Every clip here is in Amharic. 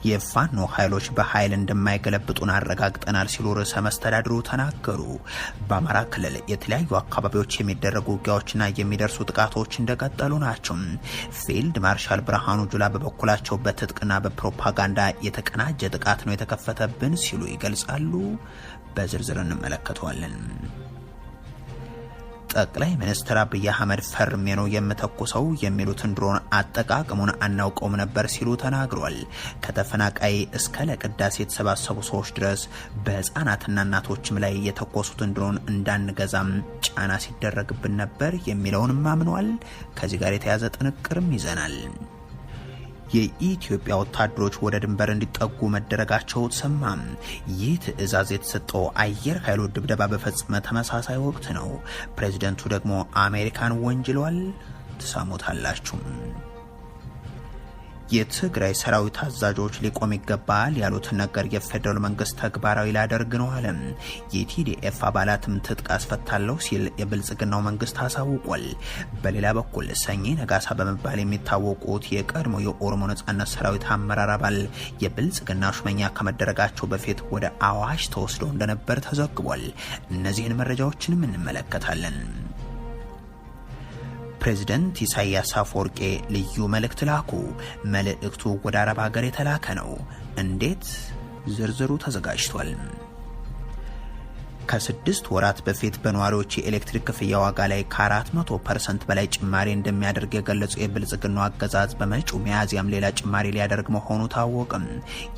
የፋኖ ኃይሎች በኃይል እንደማይገለብጡን አረጋግጠናል ሲሉ ርዕሰ መስተዳድሩ ተናገሩ። በአማራ ክልል የተለያዩ አካባቢዎች የሚደረጉ ውጊያዎችና የሚደርሱ ጥቃቶች እንደቀጠሉ ናቸው። ፊልድ ማርሻል ብርሃኑ ጁላ በበኩላቸው በትጥቅና በፕሮፓጋንዳ የተቀናጀ ጥቃት ነው የተከፈተብን ሲሉ ይገልጻሉ። በዝርዝር እንመለከተዋለን። ጠቅላይ ሚኒስትር አብይ አህመድ ፈርሜ ነው የምተኩሰው የሚሉትን ድሮን አጠቃቀሙን አናውቀውም ነበር ሲሉ ተናግሯል። ከተፈናቃይ እስከ ለቅዳሴ የተሰባሰቡ ሰዎች ድረስ በህፃናትና እናቶችም ላይ የተኮሱትን ድሮን እንዳንገዛም ጫና ሲደረግብን ነበር የሚለውንም አምኗል። ከዚህ ጋር የተያዘ ጥንቅርም ይዘናል። የኢትዮጵያ ወታደሮች ወደ ድንበር እንዲጠጉ መደረጋቸው ተሰማ። ይህ ትዕዛዝ የተሰጠው አየር ኃይሉ ድብደባ በፈጸመ ተመሳሳይ ወቅት ነው። ፕሬዚደንቱ ደግሞ አሜሪካን ወንጅለዋል። ትሰሙታላችሁ። የትግራይ ሰራዊት አዛዦች ሊቆም ይገባል ያሉትን ነገር የፌዴራል መንግስት ተግባራዊ ሊያደርግ ነው አለ። የቲዲኤፍ አባላትም ትጥቅ አስፈታለሁ ሲል የብልጽግናው መንግስት አሳውቋል። በሌላ በኩል ሰኚ ነጋሳ በመባል የሚታወቁት የቀድሞ የኦሮሞ ነጻነት ሰራዊት አመራር አባል የብልጽግና ሹመኛ ከመደረጋቸው በፊት ወደ አዋሽ ተወስደው እንደነበር ተዘግቧል። እነዚህን መረጃዎችንም እንመለከታለን። ፕሬዚደንት ኢሳያስ አፈወርቄ ልዩ መልእክት ላኩ። መልእክቱ ወደ አረብ ሀገር የተላከ ነው። እንዴት? ዝርዝሩ ተዘጋጅቷል። ከ6 ወራት በፊት በነዋሪዎች የኤሌክትሪክ ክፍያ ዋጋ ላይ ከ400% በላይ ጭማሪ እንደሚያደርግ የገለጹ የብልጽግናው አገዛዝ በመጪው ሚያዝያም ሌላ ጭማሪ ሊያደርግ መሆኑ ታወቀም።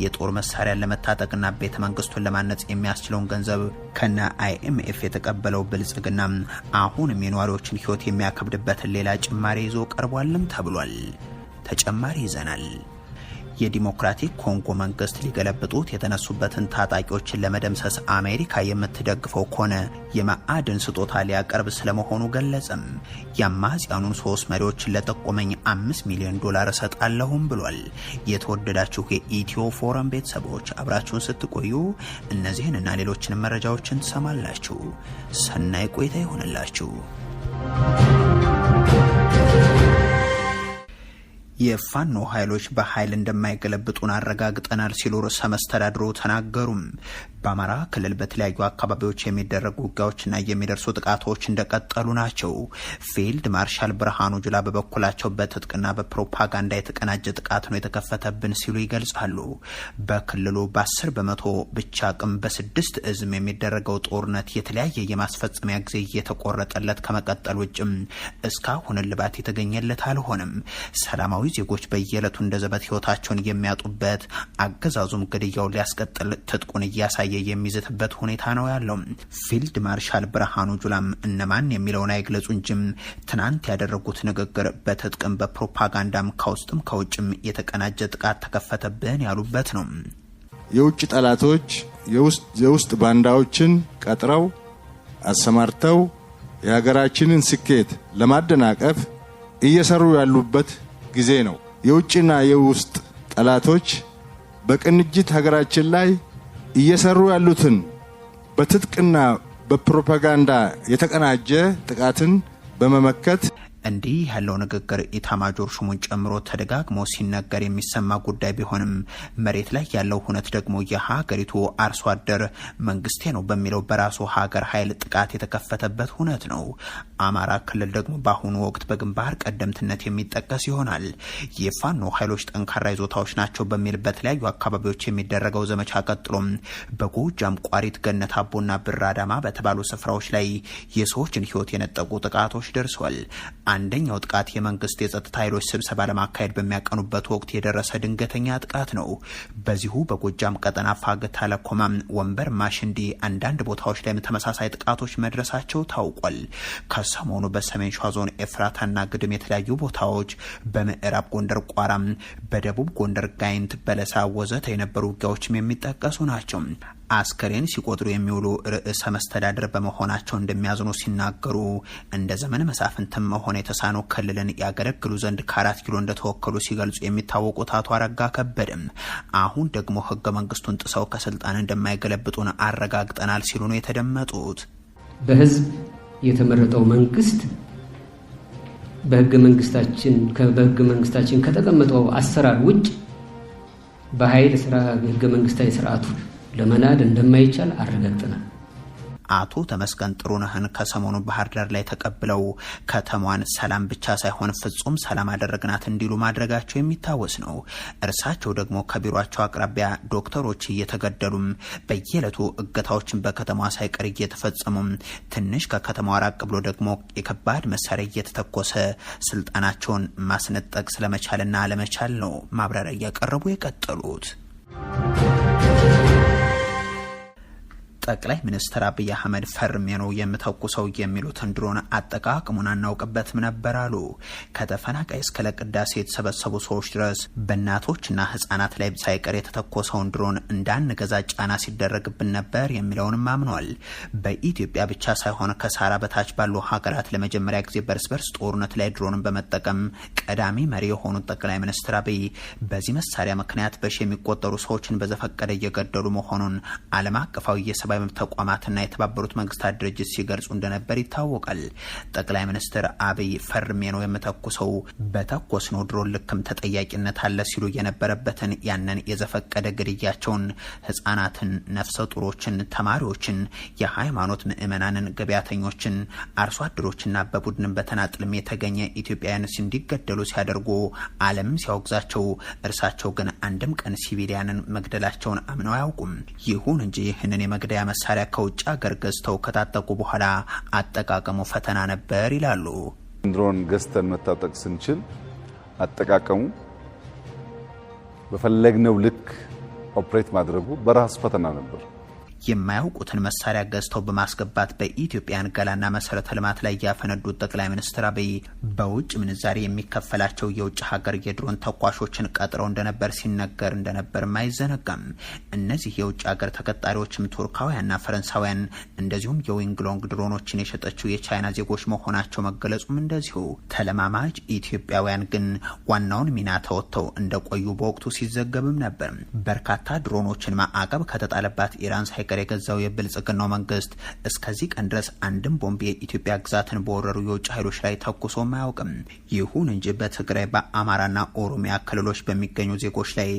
የጦር መሳሪያን ለመታጠቅና ቤተ መንግስቱን ለማነጽ የሚያስችለውን ገንዘብ ከነ አይኤምኤፍ የተቀበለው ብልጽግና አሁንም የነዋሪዎችን ህይወት የሚያከብድበትን ሌላ ጭማሪ ይዞ ቀርቧልም ተብሏል። ተጨማሪ ይዘናል። የዲሞክራቲክ ኮንጎ መንግስት ሊገለብጡት የተነሱበትን ታጣቂዎችን ለመደምሰስ አሜሪካ የምትደግፈው ከሆነ የማዕድን ስጦታ ሊያቀርብ ስለመሆኑ ገለጸም። የአማጽያኑን 3 መሪዎችን ለጠቆመኝ $5 ሚሊዮን እሰጣለሁም ብሏል። የተወደዳችሁ የኢትዮ ፎረም ቤተሰቦች አብራችሁን ስትቆዩ እነዚህን እና ሌሎችንም መረጃዎችን ትሰማላችሁ። ሰናይ ቆይታ ይሆንላችሁ። የፋኖ ኃይሎች በኃይል እንደማይገለብጡን አረጋግጠናል ሲሉ ርዕሰ መስተዳድሩ ተናገሩም። በአማራ ክልል በተለያዩ አካባቢዎች የሚደረጉ ውጊያዎችና የሚደርሱ ጥቃቶች እንደቀጠሉ ናቸው። ፊልድ ማርሻል ብርሃኑ ጁላ በበኩላቸው በትጥቅና በፕሮፓጋንዳ የተቀናጀ ጥቃት ነው የተከፈተብን ሲሉ ይገልጻሉ። በክልሉ በ10% ብቻ አቅም በ6 እዝም የሚደረገው ጦርነት የተለያየ የማስፈጸሚያ ጊዜ እየተቆረጠለት ከመቀጠል ውጭም እስካሁን እልባት የተገኘለት አልሆነም። ሰላማዊ ዜጎች በየዕለቱ እንደ ዘበት ህይወታቸውን የሚያጡበት አገዛዙም ግድያውን ሊያስቀጥል ትጥቁን እያሳየ የሚዝትበት ሁኔታ ነው ያለው። ፊልድ ማርሻል ብርሃኑ ጁላም እነማን የሚለውን አይግለጹ እንጂም ትናንት ያደረጉት ንግግር በትጥቅም በፕሮፓጋንዳም ከውስጥም ከውጭም የተቀናጀ ጥቃት ተከፈተብን ያሉበት ነው። የውጭ ጠላቶች የውስጥ ባንዳዎችን ቀጥረው አሰማርተው የሀገራችንን ስኬት ለማደናቀፍ እየሰሩ ያሉበት ጊዜ ነው። የውጭና የውስጥ ጠላቶች በቅንጅት ሀገራችን ላይ እየሰሩ ያሉትን በትጥቅና በፕሮፓጋንዳ የተቀናጀ ጥቃትን በመመከት እንዲህ ያለው ንግግር ኢታማጆር ሹሙን ጨምሮ ተደጋግሞ ሲነገር የሚሰማ ጉዳይ ቢሆንም መሬት ላይ ያለው ሁነት ደግሞ የሀገሪቱ አርሶ አደር መንግስቴ ነው በሚለው በራሱ ሀገር ኃይል ጥቃት የተከፈተበት ሁነት ነው። አማራ ክልል ደግሞ በአሁኑ ወቅት በግንባር ቀደምትነት የሚጠቀስ ይሆናል። የፋኖ ኃይሎች ጠንካራ ይዞታዎች ናቸው በሚል በተለያዩ አካባቢዎች የሚደረገው ዘመቻ ቀጥሎም በጎጃም ቋሪት፣ ገነት አቦና ብር አዳማ በተባሉ ስፍራዎች ላይ የሰዎችን ህይወት የነጠቁ ጥቃቶች ደርሷል። አንደኛው ጥቃት የመንግስት የጸጥታ ኃይሎች ስብሰባ ለማካሄድ በሚያቀኑበት ወቅት የደረሰ ድንገተኛ ጥቃት ነው። በዚሁ በጎጃም ቀጠና ፋግታ ለኮማ፣ ወንበር ማሽንዲ አንዳንድ ቦታዎች ላይ ተመሳሳይ ጥቃቶች መድረሳቸው ታውቋል። ከሰሞኑ በሰሜን ሸዋ ዞን ኤፍራታና ግድም የተለያዩ ቦታዎች፣ በምዕራብ ጎንደር ቋራም፣ በደቡብ ጎንደር ጋይንት፣ በለሳ ወዘተ የነበሩ ውጊያዎችም የሚጠቀሱ ናቸው። አስከሬን ሲቆጥሩ የሚውሉ ርዕሰ መስተዳድር በመሆናቸው እንደሚያዝኑ ሲናገሩ እንደ ዘመን መሳፍንትም መሆን የተሳነው ክልልን ያገለግሉ ዘንድ ከ4 ኪሎ እንደተወከሉ ሲገልጹ የሚታወቁት አቶ አረጋ ከበደም አሁን ደግሞ ህገ መንግስቱን ጥሰው ከስልጣን እንደማይገለብጡን አረጋግጠናል ሲሉ ነው የተደመጡት። በህዝብ የተመረጠው መንግስት በህገ መንግስታችን ከተቀመጠው አሰራር ውጭ በኃይል ህገ መንግስታዊ ስርዓቱ ለመናድ እንደማይቻል አረጋግጠናል። አቶ ተመስገን ጥሩነህን ከሰሞኑ ባህር ዳር ላይ ተቀብለው ከተማዋን ሰላም ብቻ ሳይሆን ፍጹም ሰላም አደረግናት እንዲሉ ማድረጋቸው የሚታወስ ነው። እርሳቸው ደግሞ ከቢሮቸው አቅራቢያ ዶክተሮች እየተገደሉም፣ በየዕለቱ እገታዎችን በከተማዋ ሳይቀር እየተፈጸሙም፣ ትንሽ ከከተማዋ ራቅ ብሎ ደግሞ የከባድ መሳሪያ እየተተኮሰ ስልጣናቸውን ማስነጠቅ ስለመቻልና አለመቻል ነው ማብራሪያ እያቀረቡ የቀጠሉት። ጠቅላይ ሚኒስትር አብይ አህመድ ፈርሜ ነው የምተኩሰው የሚሉትን ድሮን አጠቃቅሙን አናውቅበትም ነበር አሉ። ከተፈናቃይ እስከ ለቅዳሴ የተሰበሰቡ ሰዎች ድረስ በእናቶችና ህጻናት ላይ ሳይቀር የተተኮሰውን ድሮን እንዳንገዛ ጫና ሲደረግብን ነበር የሚለውንም አምኗል። በኢትዮጵያ ብቻ ሳይሆን ከሳራ በታች ባሉ ሀገራት ለመጀመሪያ ጊዜ በርስ በርስ ጦርነት ላይ ድሮንን በመጠቀም ቀዳሚ መሪ የሆኑት ጠቅላይ ሚኒስትር አብይ በዚህ መሳሪያ ምክንያት በሺ የሚቆጠሩ ሰዎችን በዘፈቀደ እየገደሉ መሆኑን ዓለም አቀፋዊ የሰብአዊ መብት ተቋማትና የተባበሩት መንግስታት ድርጅት ሲገልጹ እንደነበር ይታወቃል። ጠቅላይ ሚኒስትር አብይ ፈርሜ ነው የምተኩሰው፣ በተኮስነው ድሮን ልክም ተጠያቂነት አለ ሲሉ የነበረበትን ያንን የዘፈቀደ ግድያቸውን ህጻናትን፣ ነፍሰ ጡሮችን፣ ተማሪዎችን፣ የሃይማኖት ምዕመናንን፣ ገበያተኞችን፣ አርሶ አደሮችና በቡድን በተናጥልም የተገኘ ኢትዮጵያውያን እንዲገደሉ ሲያደርጉ ዓለምም ሲያወግዛቸው፣ እርሳቸው ግን አንድም ቀን ሲቪሊያንን መግደላቸውን አምነው አያውቁም። ይሁን እንጂ ይህንን የመግደያ መሳሪያ ከውጭ ሀገር ገዝተው ከታጠቁ በኋላ አጠቃቀሙ ፈተና ነበር ይላሉ። ድሮን ገዝተን መታጠቅ ስንችል አጠቃቀሙ በፈለግነው ልክ operate ማድረጉ በራሱ ፈተና ነበር። የማያውቁትን መሳሪያ ገዝተው በማስገባት በኢትዮጵያን ገላና መሰረተ ልማት ላይ ያፈነዱት ጠቅላይ ሚኒስትር አብይ በውጭ ምንዛሬ የሚከፈላቸው የውጭ ሀገር የድሮን ተኳሾችን ቀጥረው እንደነበር ሲነገር እንደነበርም አይዘነጋም። እነዚህ የውጭ ሀገር ተቀጣሪዎችም ቱርካውያንና ፈረንሳውያን እንደዚሁም የዊንግሎንግ ድሮኖችን የሸጠችው የቻይና ዜጎች መሆናቸው መገለጹም እንደዚሁ። ተለማማጅ ኢትዮጵያውያን ግን ዋናውን ሚና ተወጥተው እንደቆዩ በወቅቱ ሲዘገብም ነበር። በርካታ ድሮኖችን ማዕቀብ ከተጣለባት ኢራን ሳይቀር የገዛው የብልጽግናው መንግስት እስከዚህ ቀን ድረስ አንድም ቦምብ የኢትዮጵያ ግዛትን በወረሩ የውጭ ኃይሎች ላይ ተኩሶም አያውቅም። ይሁን እንጂ በትግራይ፣ በአማራና ኦሮሚያ ክልሎች በሚገኙ ዜጎች ላይ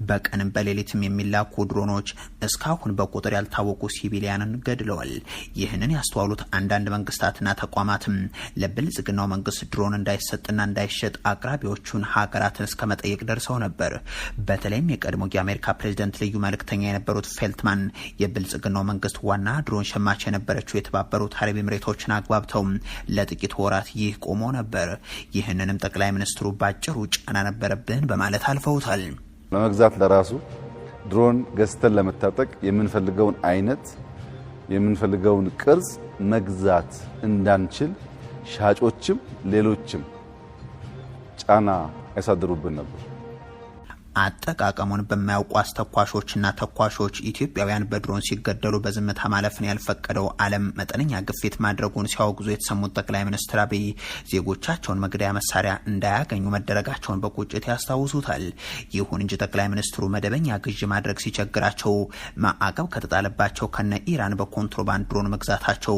በቀንም በሌሊትም የሚላኩ ድሮኖች እስካሁን በቁጥር ያልታወቁ ሲቪሊያንን ገድለዋል። ይህንን ያስተዋሉት አንዳንድ መንግስታትና ተቋማትም ለብልጽግናው መንግስት ድሮን እንዳይሰጥና እንዳይሸጥ አቅራቢዎቹን ሀገራትን እስከ መጠየቅ ደርሰው ነበር። በተለይም የቀድሞ የአሜሪካ ፕሬዚደንት ልዩ መልእክተኛ የነበሩት ፌልትማን የብልጽግናው መንግስት ዋና ድሮን ሸማች የነበረችው የተባበሩት አረብ ኤምሬቶችን አግባብተው ለጥቂት ወራት ይህ ቆሞ ነበር። ይህንንም ጠቅላይ ሚኒስትሩ ባጭሩ ጫና ነበረብን በማለት አልፈውታል። ለመግዛት ለራሱ ድሮን ገዝተን ለመታጠቅ የምንፈልገውን አይነት፣ የምንፈልገውን ቅርጽ መግዛት እንዳንችል ሻጮችም ሌሎችም ጫና ያሳድሩብን ነበር። አጠቃቀሙን በማያውቁ አስተኳሾችና ተኳሾች ኢትዮጵያውያን በድሮን ሲገደሉ በዝምታ ማለፍን ያልፈቀደው ዓለም መጠነኛ ግፊት ማድረጉን ሲያወግዙ የተሰሙት ጠቅላይ ሚኒስትር አብይ ዜጎቻቸውን መግደያ መሳሪያ እንዳያገኙ መደረጋቸውን በቁጭት ያስታውሱታል። ይሁን እንጂ ጠቅላይ ሚኒስትሩ መደበኛ ግዥ ማድረግ ሲቸግራቸው ማዕቀብ ከተጣለባቸው ከነ ኢራን በኮንትሮባንድ ድሮን መግዛታቸው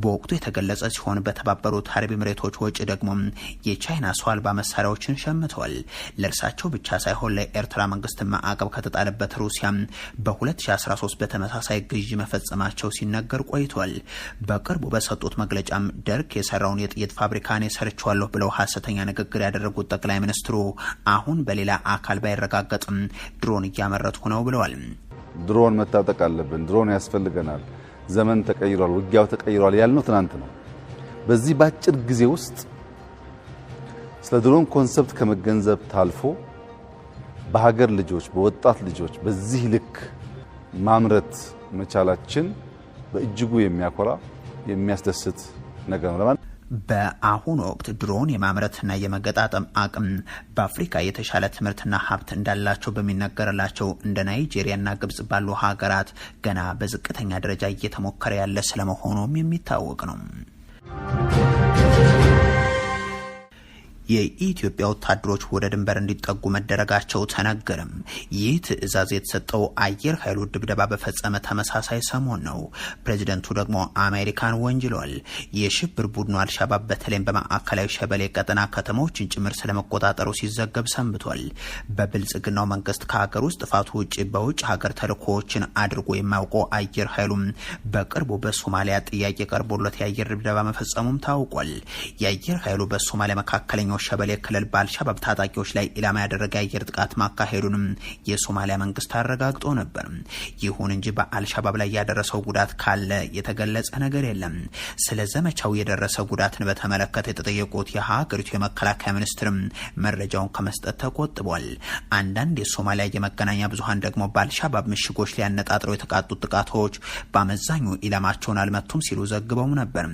በወቅቱ የተገለጸ ሲሆን፣ በተባበሩት አረብ ኤምሬቶች ወጪ ደግሞ የቻይና ሰው አልባ መሳሪያዎችን ሸምተዋል። ለእርሳቸው ብቻ ሳይሆን ለኤርትራ መንግስት ማዕቀብ ከተጣለበት ሩሲያ በ2013 በተመሳሳይ ግዥ መፈጸማቸው ሲነገር ቆይቷል። በቅርቡ በሰጡት መግለጫም ደርግ የሰራውን የጥይት ፋብሪካ እኔ ሰርቼዋለሁ ብለው ሀሰተኛ ንግግር ያደረጉት ጠቅላይ ሚኒስትሩ አሁን በሌላ አካል ባይረጋገጥም ድሮን እያመረትኩ ነው ብለዋል። ድሮን መታጠቅ አለብን፣ ድሮን ያስፈልገናል፣ ዘመን ተቀይሯል፣ ውጊያው ተቀይሯል ያልነው ትናንት ነው። በዚህ በአጭር ጊዜ ውስጥ ስለ ድሮን concept ከመገንዘብ ታልፎ በሀገር ልጆች፣ በወጣት ልጆች በዚህ ልክ ማምረት መቻላችን በእጅጉ የሚያኮራ፣ የሚያስደስት ነገር ነው። በአሁኑ ወቅት ድሮን የማምረትና የመገጣጠም አቅም በአፍሪካ የተሻለ ትምህርትና ሀብት እንዳላቸው በሚነገርላቸው እንደ ናይጄሪያና ግብጽ ባሉ ሀገራት ገና በዝቅተኛ ደረጃ እየተሞከረ ያለ ስለመሆኑም የሚታወቅ ነው። የኢትዮጵያ ወታደሮች ወደ ድንበር እንዲጠጉ መደረጋቸው ተነገረም። ይህ ትዕዛዝ የተሰጠው አየር ኃይሉ ድብደባ በፈጸመ ተመሳሳይ ሰሞን ነው። ፕሬዚደንቱ ደግሞ አሜሪካን ወንጅሏል። የሽብር ቡድኑ አልሻባብ በተለይም በማዕከላዊ ሸበሌ ቀጠና ከተሞችን ጭምር ስለመቆጣጠሩ ሲዘገብ ሰንብቷል። በብልጽግናው መንግስት ከሀገር ውስጥ ጥፋቱ ውጭ በውጭ ሀገር ተልእኮዎችን አድርጎ የማያውቀው አየር ኃይሉም በቅርቡ በሶማሊያ ጥያቄ ቀርቦለት የአየር ድብደባ መፈጸሙም ታውቋል። የአየር ኃይሉ በሶማሊያ መካከለኛው ሸበሌ ክልል በአልሻባብ ታጣቂዎች ላይ ኢላማ ያደረገ የአየር ጥቃት ማካሄዱንም የሶማሊያ መንግስት አረጋግጦ ነበር። ይሁን እንጂ በአልሻባብ ላይ ያደረሰው ጉዳት ካለ የተገለጸ ነገር የለም። ስለ ዘመቻው የደረሰ ጉዳትን በተመለከተ የተጠየቁት የሀገሪቱ የመከላከያ ሚኒስትርም መረጃውን ከመስጠት ተቆጥቧል። አንዳንድ የሶማሊያ የመገናኛ ብዙሃን ደግሞ በአልሻባብ ምሽጎች ላይ ያነጣጥረው የተቃጡት ጥቃቶች በአመዛኙ ኢላማቸውን አልመቱም ሲሉ ዘግበው ነበር።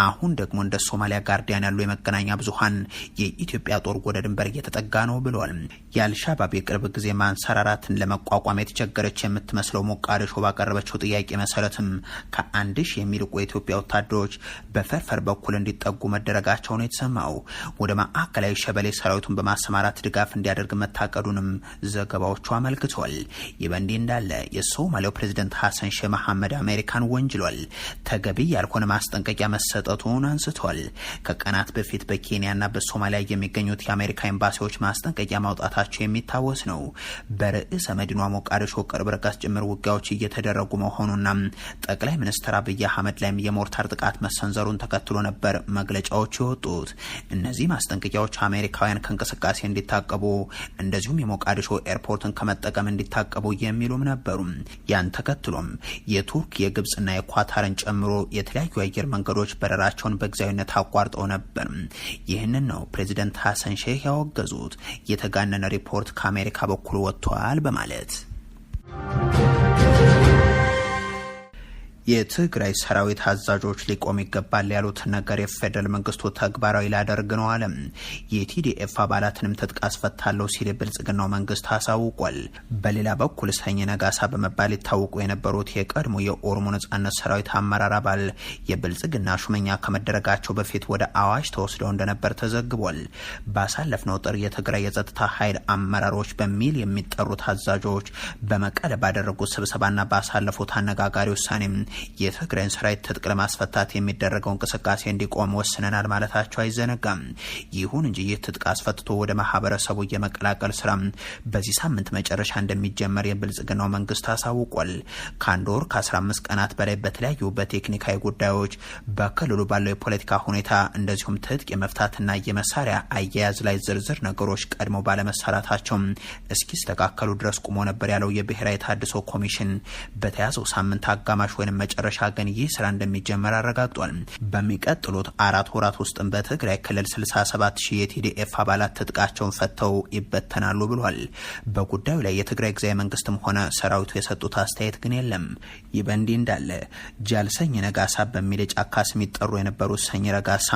አሁን ደግሞ እንደ ሶማሊያ ጋርዲያን ያሉ የመገናኛ ብዙሃን የኢትዮጵያ ጦር ወደ ድንበር እየተጠጋ ነው ብለዋል። የአልሻባብ የቅርብ ጊዜ ማንሰራራትን ለመቋቋም የተቸገረች የምትመስለው ሞቃዲሾ ባቀረበችው ጥያቄ መሰረትም ከ1000 የሚልቁ የኢትዮጵያ ወታደሮች በፈርፈር በኩል እንዲጠጉ መደረጋቸው ነው የተሰማው። ወደ ማዕከላዊ ሸበሌ ሰራዊቱን በማሰማራት ድጋፍ እንዲያደርግ መታቀዱንም ዘገባዎቹ አመልክቷል። ይህ በእንዲህ እንዳለ የሶማሊያው ፕሬዚደንት ሐሰን ሼህ መሐመድ አሜሪካን ወንጅሏል። ተገቢ ያልሆነ ማስጠንቀቂያ መሰጠቱን አንስቷል። ከቀናት በፊት በኬንያና በሶማሊያ የሚገኙት የአሜሪካ ኤምባሲዎች ማስጠንቀቂያ ማውጣታቸው የሚታወስ ነው። በርዕሰ መዲኗ ሞቃዲሾ ቅርብ ርቀት ጭምር ውጊያዎች እየተደረጉ መሆኑና ጠቅላይ ሚኒስትር አብይ አህመድ ላይም የሞርታር ጥቃት መሰንዘሩን ተከትሎ ነበር መግለጫዎች የወጡት። እነዚህ ማስጠንቀቂያዎች አሜሪካውያን ከእንቅስቃሴ እንዲታቀቡ እንደዚሁም የሞቃዲሾ ኤርፖርትን ከመጠቀም እንዲታቀቡ የሚሉም ነበሩ። ያን ተከትሎም የቱርክ የግብጽና የኳታርን ጨምሮ የተለያዩ አየር መንገዶች በረራቸውን በጊዜያዊነት አቋርጠው ነበር። ይህንን ነው ፕሬዚደንት ሐሰን ሼህ ያወገዙት። የተጋነነ ሪፖርት ከአሜሪካ በኩል ወጥቷል በማለት። የትግራይ ሰራዊት አዛዦች ሊቆም ይገባል ያሉት ነገር የፌደራል መንግስቱ ተግባራዊ ላደርግ ነው አለ። የቲዲኤፍ አባላትንም ትጥቅ አስፈታለሁ ሲል የብልጽግናው መንግስት አሳውቋል። በሌላ በኩል ሰኝ ነጋሳ በመባል ይታወቁ የነበሩት የቀድሞ የኦሮሞ ነጻነት ሰራዊት አመራር አባል የብልጽግና ሹመኛ ከመደረጋቸው በፊት ወደ አዋሽ ተወስደው እንደነበር ተዘግቧል። ባሳለፍነው ጥር የትግራይ የጸጥታ ኃይል አመራሮች በሚል የሚጠሩት አዛዦች በመቀለ ባደረጉት ስብሰባና ባሳለፉት አነጋጋሪ ውሳኔም የትግራይን ሰራዊት ትጥቅ ለማስፈታት የሚደረገው እንቅስቃሴ እንዲቆም ወስነናል ማለታቸው አይዘነጋም። ይሁን እንጂ ይህ ትጥቅ አስፈትቶ ወደ ማህበረሰቡ የመቀላቀል ስራ በዚህ ሳምንት መጨረሻ እንደሚጀመር የብልጽግናው መንግስት አሳውቋል። ከአንድ ወር ከ15 ቀናት በላይ በተለያዩ በቴክኒካዊ ጉዳዮች በክልሉ ባለው የፖለቲካ ሁኔታ እንደዚሁም ትጥቅ የመፍታትና የመሳሪያ አያያዝ ላይ ዝርዝር ነገሮች ቀድሞ ባለመሰራታቸው እስኪስተካከሉ ድረስ ቆሞ ነበር ያለው የብሔራዊ ተሃድሶ ኮሚሽን በተያዘው ሳምንት አጋማሽ ወይም መጨረሻ ግን ይህ ስራ እንደሚጀመር አረጋግጧል። በሚቀጥሉት 4 ወራት ውስጥም በትግራይ ክልል 67000 የቲዲኤፍ አባላት ትጥቃቸውን ፈተው ይበተናሉ ብሏል። በጉዳዩ ላይ የትግራይ ጊዜያዊ መንግስትም ሆነ ሰራዊቱ የሰጡት አስተያየት ግን የለም። ይህ በእንዲህ እንዳለ ጃልሰኝ ነጋሳ በሚል የጫካ ስም ይጠሩ የነበሩት ሰኝ ረጋሳ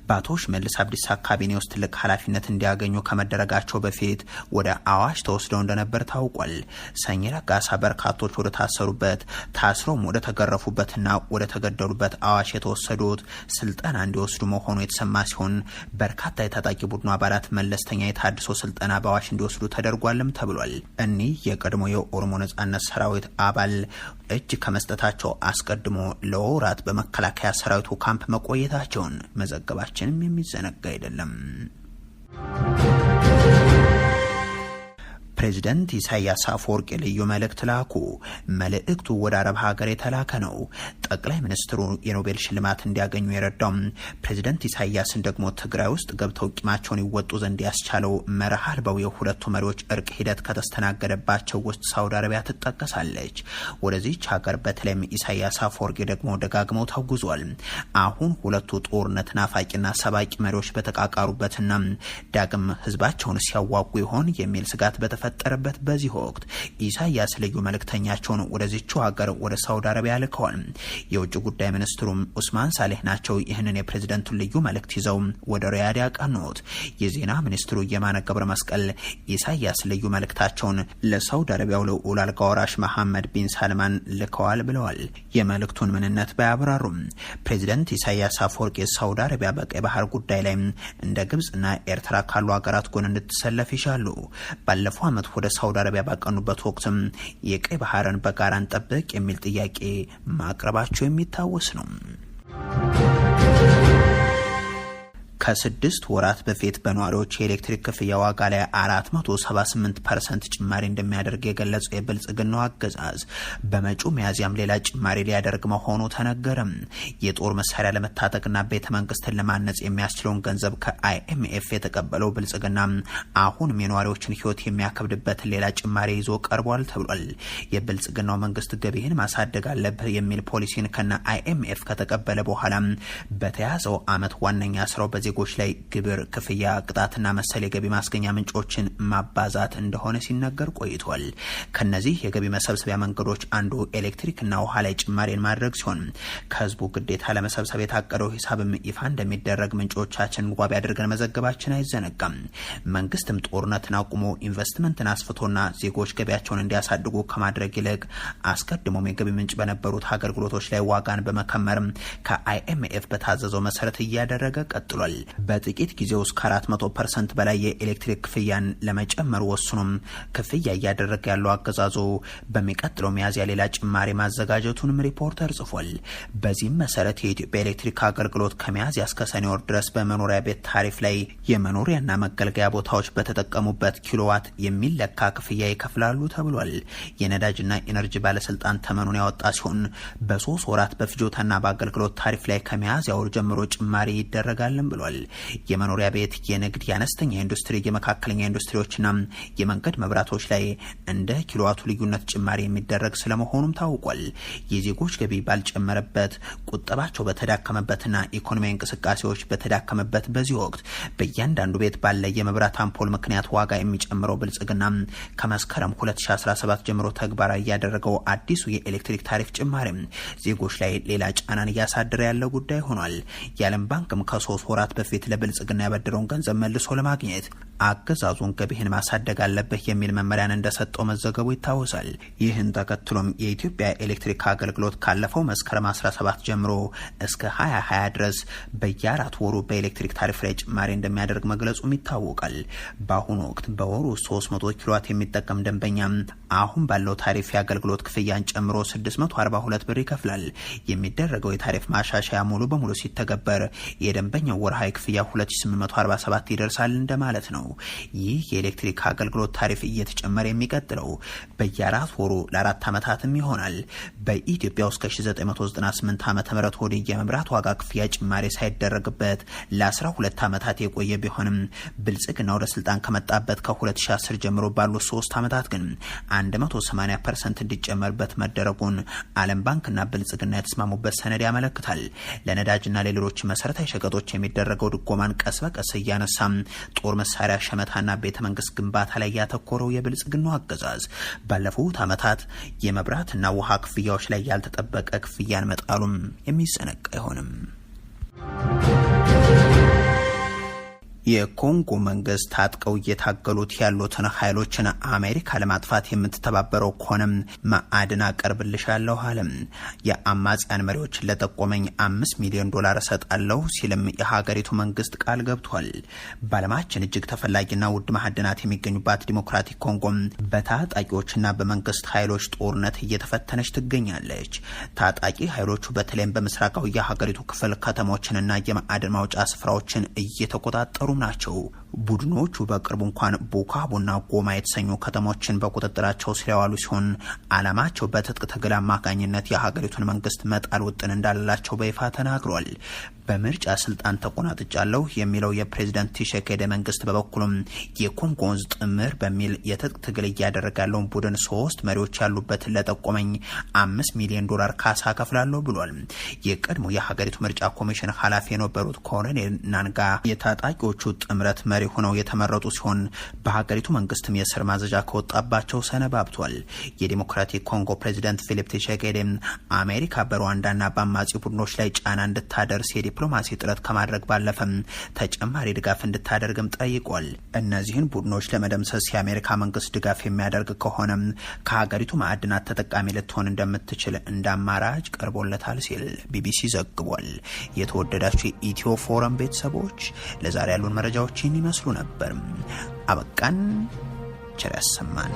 በአቶ ሽመልስ አብዲሳ ካቢኔ ውስጥ ትልቅ ኃላፊነት እንዲያገኙ ከመደረጋቸው በፊት ወደ አዋሽ ተወስደው እንደነበር ታውቋል። ሰኝ ረጋሳ በርካቶች ወደ ታሰሩበት ታስረውም ወደ ተገረፉበትና ወደ ተገደሉበት አዋሽ የተወሰዱት ስልጠና እንዲወስዱ መሆኑ የተሰማ ሲሆን በርካታ የታጣቂ ቡድኑ አባላት መለስተኛ የታድሶ ስልጠና በአዋሽ እንዲወስዱ ተደርጓልም ተብሏል። እኒህ የቀድሞ የኦሮሞ ነጻነት ሰራዊት አባል እጅ ከመስጠታቸው አስቀድሞ ለወራት በመከላከያ ሰራዊቱ ካምፕ መቆየታቸውን መዘገባችንም የሚዘነጋ አይደለም። ፕሬዚደንት ኢሳያስ አፈወርቂ ልዩ መልእክት ላኩ። መልእክቱ ወደ አረብ ሀገር የተላከ ነው። ጠቅላይ ሚኒስትሩ የኖቤል ሽልማት እንዲያገኙ የረዳው ፕሬዚደንት ኢሳያስን ደግሞ ትግራይ ውስጥ ገብተው ቂማቸውን ይወጡ ዘንድ ያስቻለው መርህ አልባው የሁለቱ መሪዎች እርቅ ሂደት ከተስተናገደባቸው ውስጥ ሳውዲ አረቢያ ትጠቀሳለች። ወደዚች ሀገር በተለይም ኢሳያስ አፈወርቂ ደግሞ ደጋግመው ተጉዟል። አሁን ሁለቱ ጦርነት ናፋቂና ሰባቂ መሪዎች በተቃቃሩበትና ዳግም ህዝባቸውን ሲያዋጉ ይሆን የሚል ስጋት በተፈጠረበት በተፈጠረበት በዚህ ወቅት ኢሳያስ ልዩ መልእክተኛቸውን ወደዚችው ሀገር ወደ ሳውዲ አረቢያ ልከዋል። የውጭ ጉዳይ ሚኒስትሩም ኡስማን ሳሌህ ናቸው። ይህንን የፕሬዝደንቱን ልዩ መልእክት ይዘው ወደ ሪያድ ያቀኑት። የዜና ሚኒስትሩ የማነ ገብረ መስቀል ኢሳያስ ልዩ መልእክታቸውን ለሳውዲ አረቢያው ልዑል አልጋ ወራሽ መሐመድ ቢን ሳልማን ልከዋል ብለዋል። የመልእክቱን ምንነት ባያብራሩም ፕሬዝደንት ኢሳያስ አፈወርቂ ሳውዲ አረቢያ በቀይ ባህር ጉዳይ ላይ እንደ ግብጽና ኤርትራ ካሉ ሀገራት ጎን እንድትሰለፍ ይሻሉ። ባለፈው ዓመት ወደ ሳውዲ አረቢያ ባቀኑበት ወቅትም የቀይ ባህርን በጋራ እንጠብቅ የሚል ጥያቄ ማቅረባቸው የሚታወስ ነው። ከ6 ወራት በፊት በነዋሪዎች የኤሌክትሪክ ክፍያ ዋጋ ላይ 478% ጭማሪ እንደሚያደርግ የገለጸው የብልጽግናው አገዛዝ በመጪው ሚያዝያም ሌላ ጭማሪ ሊያደርግ መሆኑ ተነገረ። የጦር መሳሪያ ለመታጠቅና ቤተ መንግስትን ለማነጽ የሚያስችለውን ገንዘብ ከአይኤምኤፍ የተቀበለው ብልጽግና አሁንም የነዋሪዎችን ሕይወት የሚያከብድበት ሌላ ጭማሪ ይዞ ቀርቧል ተብሏል። የብልጽግናው መንግስት ገቢህን ማሳደግ አለብህ የሚል ፖሊሲን ከነ አይኤምኤፍ ከተቀበለ በኋላ በተያዘው ዓመት ዋነኛ ስራው በዜጎች ላይ ግብር፣ ክፍያ፣ ቅጣትና መሰል የገቢ ማስገኛ ምንጮችን ማባዛት እንደሆነ ሲነገር ቆይቷል። ከነዚህ የገቢ መሰብሰቢያ መንገዶች አንዱ ኤሌክትሪክና ውሃ ላይ ጭማሪን ማድረግ ሲሆን ከህዝቡ ግዴታ ለመሰብሰብ የታቀደው ሂሳብም ይፋ እንደሚደረግ ምንጮቻችን ዋቢ አድርገን መዘገባችን አይዘነጋም። መንግስትም ጦርነትን አቁሞ ኢንቨስትመንትን አስፍቶና ዜጎች ገቢያቸውን እንዲያሳድጉ ከማድረግ ይልቅ አስቀድሞም የገቢ ምንጭ በነበሩት አገልግሎቶች ላይ ዋጋን በመከመር ከአይኤምኤፍ በታዘዘው መሰረት እያደረገ ቀጥሏል። በጥቂት ጊዜ ውስጥ ከ400% በላይ የኤሌክትሪክ ክፍያን ለመጨመር ወስኖም ክፍያ እያደረገ ያለው አገዛዙ በሚቀጥለው ሚያዝያ ሌላ ጭማሪ ማዘጋጀቱንም ሪፖርተር ጽፏል። በዚህም መሰረት የኢትዮጵያ ኤሌክትሪክ አገልግሎት ከሚያዝያ እስከ ሰኔ ወር ድረስ በመኖሪያ ቤት ታሪፍ ላይ የመኖሪያና መገልገያ ቦታዎች በተጠቀሙበት ኪሎዋት የሚለካ ክፍያ ይከፍላሉ ተብሏል። የነዳጅና ኢነርጂ ባለስልጣን ተመኑን ያወጣ ሲሆን በ3 ወራት በፍጆታና በአገልግሎት ታሪፍ ላይ ከሚያዝያ ወር ጀምሮ ጭማሪ ይደረጋል ብሏል። የመኖሪያ ቤት፣ የንግድ፣ የአነስተኛ ኢንዱስትሪ፣ የመካከለኛ ኢንዱስትሪዎችና የመንገድ መብራቶች ላይ እንደ ኪሎዋቱ ልዩነት ጭማሪ የሚደረግ ስለመሆኑም ታውቋል። የዜጎች ገቢ ባልጨመረበት፣ ቁጠባቸው በተዳከመበትና ኢኮኖሚያዊ እንቅስቃሴዎች በተዳከመበት በዚህ ወቅት በእያንዳንዱ ቤት ባለ የመብራት አምፖል ምክንያት ዋጋ የሚጨምረው ብልጽግና ከመስከረም 2017 ጀምሮ ተግባራዊ ያደረገው አዲሱ የኤሌክትሪክ ታሪፍ ጭማሪ ዜጎች ላይ ሌላ ጫናን እያሳደረ ያለ ጉዳይ ሆኗል። የዓለም ባንክም ከ3 ወራት በፊት ለብልጽግና ያበደረውን ገንዘብ መልሶ ለማግኘት አገዛዙን ገቢህን ማሳደግ አለብህ የሚል መመሪያን እንደሰጠው መዘገቡ ይታወሳል። ይህን ተከትሎም የኢትዮጵያ ኤሌክትሪክ አገልግሎት ካለፈው መስከረም 17 ጀምሮ እስከ 2020 ድረስ በየአራት ወሩ በኤሌክትሪክ ታሪፍ ላይ ጭማሪ እንደሚያደርግ መግለጹም ይታወቃል። በአሁኑ ወቅት በወሩ 300 ኪሎዋት የሚጠቀም ደንበኛ አሁን ባለው ታሪፍ የአገልግሎት ክፍያን ጨምሮ 642 ብር ይከፍላል። የሚደረገው የታሪፍ ማሻሻያ ሙሉ በሙሉ ሲተገበር የደንበኛው ወርሃዊ ክፍያ 2847 ይደርሳል እንደማለት ነው። ይህ የኤሌክትሪክ አገልግሎት ታሪፍ እየተጨመረ የሚቀጥለው በየአራት ወሩ ለአራት ዓመታትም ይሆናል። በኢትዮጵያ ውስጥ ከ1998 ዓ.ም ወዲህ የመብራት ዋጋ ክፍያ ጭማሪ ሳይደረግበት ለ12 ዓመታት የቆየ ቢሆንም ብልጽግና ወደ ስልጣን ከመጣበት ከ2010 ጀምሮ ባሉት 3 ዓመታት ግን 180% እንዲጨመርበት መደረጉን ዓለም ባንክና ብልጽግና የተስማሙበት ሰነድ ያመለክታል። ለነዳጅና ለሌሎች መሰረታዊ ሸቀጦች የሚደረገው ድጎማን ቀስ በቀስ እያነሳ ጦር መሳሪያ ሸመታና ቤተ መንግስት ግንባታ ላይ ያተኮረው የብልጽግናው አገዛዝ ባለፉት ዓመታት የመብራትና ውሃ ክፍያዎች ላይ ያልተጠበቀ ክፍያን መጣሉም የሚዘነጋ አይሆንም። የኮንጎ መንግስት ታጥቀው እየታገሉት ያሉትን ኃይሎችን አሜሪካ ለማጥፋት የምትተባበረው ከሆነም ማዕድን አቀርብልሻለሁ አለም። የአማጽያን መሪዎች ለጠቆመኝ $5 ሚሊዮን እሰጣለሁ ሲልም የሀገሪቱ መንግስት ቃል ገብቷል። በዓለማችን እጅግ ተፈላጊና ውድ ማዕድናት የሚገኙባት ዲሞክራቲክ ኮንጎም በታጣቂዎችና በመንግስት ኃይሎች ጦርነት እየተፈተነች ትገኛለች። ታጣቂ ኃይሎቹ በተለይም በምስራቃዊ የሀገሪቱ ክፍል ከተሞችንና የማዕድን ማውጫ ስፍራዎችን እየተቆጣጠሩ ናቸው። ቡድኖቹ በቅርቡ እንኳን ቡካቡና ጎማ የተሰኙ ከተሞችን በቁጥጥራቸው ስር ያዋሉ ሲሆን ዓላማቸው በትጥቅ ትግል አማካኝነት የሀገሪቱን መንግስት መጣል ውጥን እንዳላቸው በይፋ ተናግሯል። በምርጫ ስልጣን ተቆናጥጫለሁ የሚለው የፕሬዝዳንት ቲሸኬደ መንግስት በበኩሉም የኮንጎ ወንዝ ጥምር በሚል የትጥቅ ትግል እያደረገ ያለውን ቡድን 3 መሪዎች ያሉበት ለጠቆመኝ $5 ሚሊዮን ካሳ ከፍላለሁ ብሏል። የቀድሞ የሀገሪቱ ምርጫ ኮሚሽን ኃላፊ የነበሩት ኮሎኔል ናንጋ የታጣቂዎቹ ጥምረት መሪ ሆነው የተመረጡ ሲሆን በሀገሪቱ መንግስትም የእስር ማዘዣ ከወጣባቸው ሰነባብቷል። የዲሞክራቲክ ኮንጎ ፕሬዚደንት ፊሊፕ ቲሼኬዲ አሜሪካ በሩዋንዳና በአማጺ ቡድኖች ላይ ጫና እንድታደርስ የዲፕሎማሲ ጥረት ከማድረግ ባለፈም ተጨማሪ ድጋፍ እንድታደርግም ጠይቋል። እነዚህን ቡድኖች ለመደምሰስ የአሜሪካ መንግስት ድጋፍ የሚያደርግ ከሆነም ከሀገሪቱ ማዕድናት ተጠቃሚ ልትሆን እንደምትችል እንደ አማራጭ ቀርቦለታል ሲል ቢቢሲ ዘግቧል። የተወደዳችሁ የኢትዮ ፎረም ቤተሰቦች፣ ለዛሬ ያሉን መረጃዎችን ይመስሉ ነበር። አበቃን። ቸር ያሰማን።